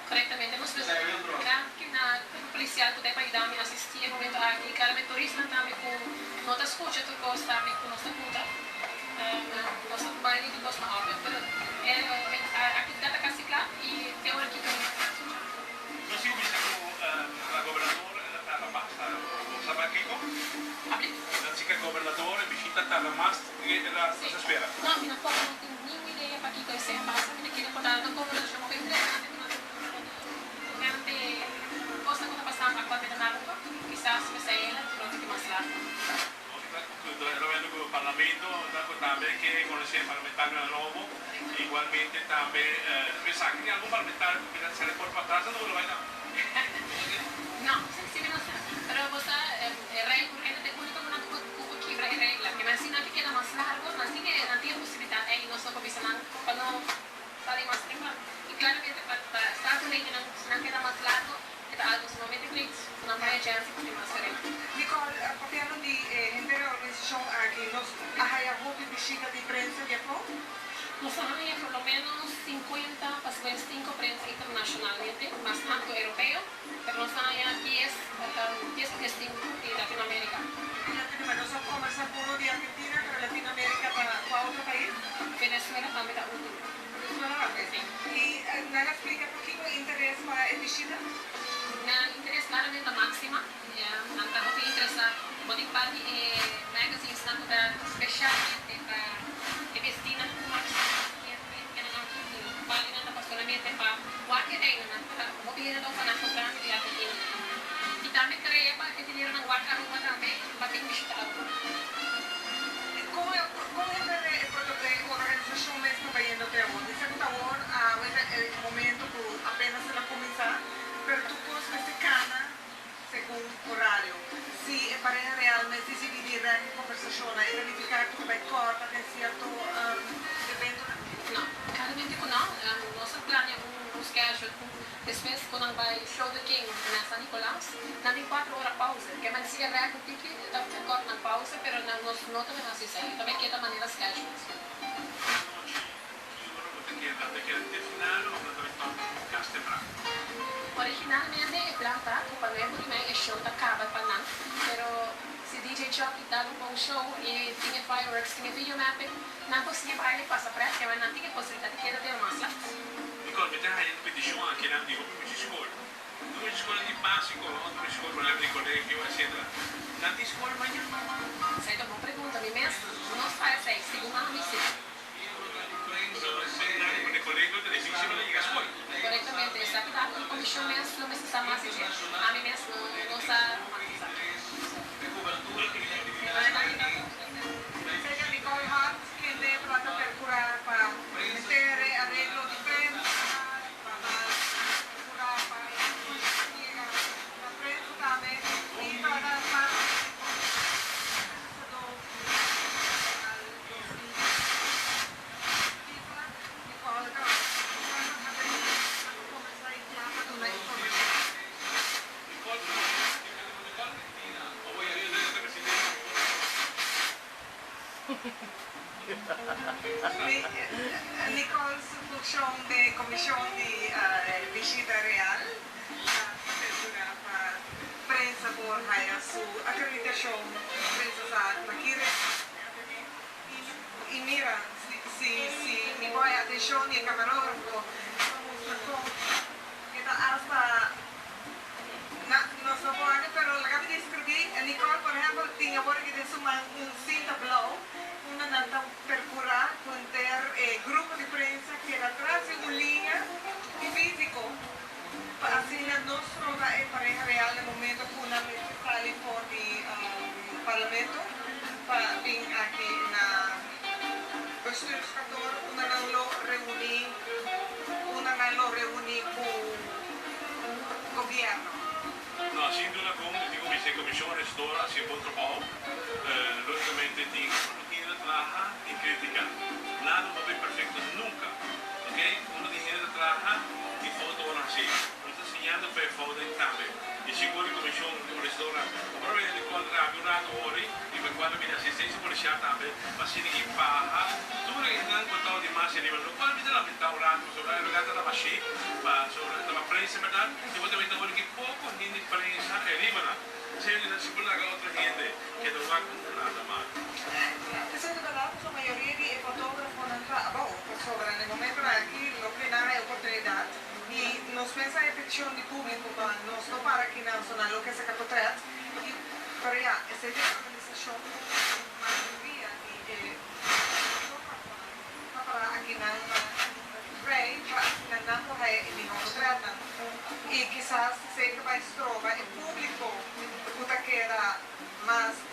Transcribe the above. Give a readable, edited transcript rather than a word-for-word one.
Korektamente, nos danki na kuerpo polisial ku ta pa yuda mi asistí e momento aki i klaramente turistanan tambe ku no ta skucha tur kos tambe ku nos ta puntra. Nos ta bai di kos na òrden, pero e aktividat ta kasi kla i te ora kiko mi ta skucha. Nos sigu bisa ku la gobernador el a tarda basta, bo sa pakiko? Habli? Nan si ku e gobernador e bishita tarda mas ku el a spera. No, mi tampoco no tin ningun idea pakiko esei a pasa. Mi ta kere por ta un conversacion hopi interesante ku nan tocante cosnan ku ta pasando actualmente na Aruba. Kisas p'esei el a dura un tiki mas largo. Lo ku parlamento ta ku tambe ke konosé parlamentarionan nobo. Igualmente tambe pensá ki tin algun parlamentario ku mira sali por patras anto lo bai tambe. No, si si mi no sa. Pero bo sa e rei ku reina ta e úniko ku nan ku por kibra e regla. Ke men si nan ke keda mas largo nan tin e nan tin e posibilidat ei i nos no por bisa nan pa no sali mas tempran. I klaramente pa pa Staten leden si nan keda mas largo e ta algu sumamente great ku nan por haya chèns di kumpli mas karera. Nicole, papiando di e henter e organisashon aki, nos a haya hopi bishita di prensa di afó? Nos a haya por lo menos 50 pa 55 prensa internashonalmente, mas tantu europeo, pero nos a haya 10, 10 o 15 di Latinoamérika. Di Latinoamérika. Nos a kombersá ku uno di Argentina, pero Latinoamérika ta kua otro pais? Venezuela tambe ta uno. Venezuela tambe. Si. I nan a splika pakiko interes pa e bishita? Nan interes claramente ta máxima. Nan ta hopi interesá. Bo tin par di e magazines-nan ku ta spesialmente pa e bestinan ku máxima nan par di nan ta pa solamente pa wak e reinanan. Ta hopi hende ta un fanátiko grandi di Argentina. I tambe krea pa argentineronan wak Aruba tambe pa bin bishita Aruba. Kon henter e organisashon mes ta bayendo te awor? Bisa ku ta awor awe ta e momento ku apenas el a kuminsá, pero tur kos mester kana segun orario. Si e pareha real mes disidí di rèk e kombersashonnan, e ta nifiká ku ta bai kòrta den sierto eventonan? No, klaramente ku no. Nos a plania un schedule ku despues ku nan bai Show the King na San Nicolas, nan tin kuater ora pauze. Ke men si e rèk un tiki, ta kòrta nan pauze, pero nan nos no ta bai hasi esei. Ta bai keda manera schedule. Anochi, ki ora bo ta keda? Ta keda te final of nan ta bai tòg kas tempran? Originalmente e plan ta ku pa nuebe di mei e show ta kaba pa nan, pero si DJ Chucky dal un bon show i tin e fireworks, tin e video mapping, nan por sigui baila i pasa pret, kema nan tin e posibilidat di keda te mas lat. Nicole, mi ta haña un petishon akinan di hopi mucha skol. No mucha skolnan di básiko, no mucha skol por ehempel di kolegio, etcetera. Nan tin skol mañan? Esei ta un bon pregunta. Mi mes no sa esei, segun ami si. Korektamente, esaki ta algu ku komishon mes lo mester sa mas di dje. Ami mes no sa mas di esaki. Señor Nicole Hart, kende trata percura pa meter e areglo di prensa, trata percura pa e informacion yega na prensa tambe y trata parti di comishon Nicole su funshon den komishon di bishita real ta perkurá pa prensa por haya su akreditashon. Prensa sa na ki restaurant e atendé i mira si si mi por haya atenshon di e kamarógrafo pa mustra kon e ta asta na nos no por haya pero laga mi deskribí Nicole por ehèmpel tin awor aki den su man un sinta blou unda nan ta perkurá ku henter e grupo di prensa keda tras di un liña físiko pa asina no stroba e pareha real na momento ku nan mester sali for di Parlamento pa bin aki na Bestuurskantoor unda nan lo reuni unda nan lo reuni ku Gobierno. No, sin duda con mi tin cu bisa e comision restora a haci bon trabao. Logicamente tin uno tin hende ta traha tin critica. Nada no bay perfecto nunca. Ok, uno tin hende ta traha tin fout ora haci. Nos ta siñando pa e foutnan tambe. Y sigur e comision restora ora bay hende col rabia un rato ori y pa cual a bini asistencia policial tambe pa asina y baha tur e hendenan cu a tao di mas ariba. Locual mi ta lamenta un rato. Ta bashí, pa sobre ta prensa, berdat? I bo tambe ta wak ku poko hende prensa e riba nan. Si si por laga otro hende ku no wak nada mas. Esei ta berdat, ku mayoria di fotógrafonan ta abou, pasobra na momento aki loke nan e oportunidat i nos pensa e petishon di públiko pa nos no para aki na zona loke saka portrèt i, pero ya, esei ta organisashon, mayoria di fotógrafonan ta para aki na rei pa asina nan por haya e mihó portrètnan i kisas esei ta bai stroba e públiko ku ta keda mas.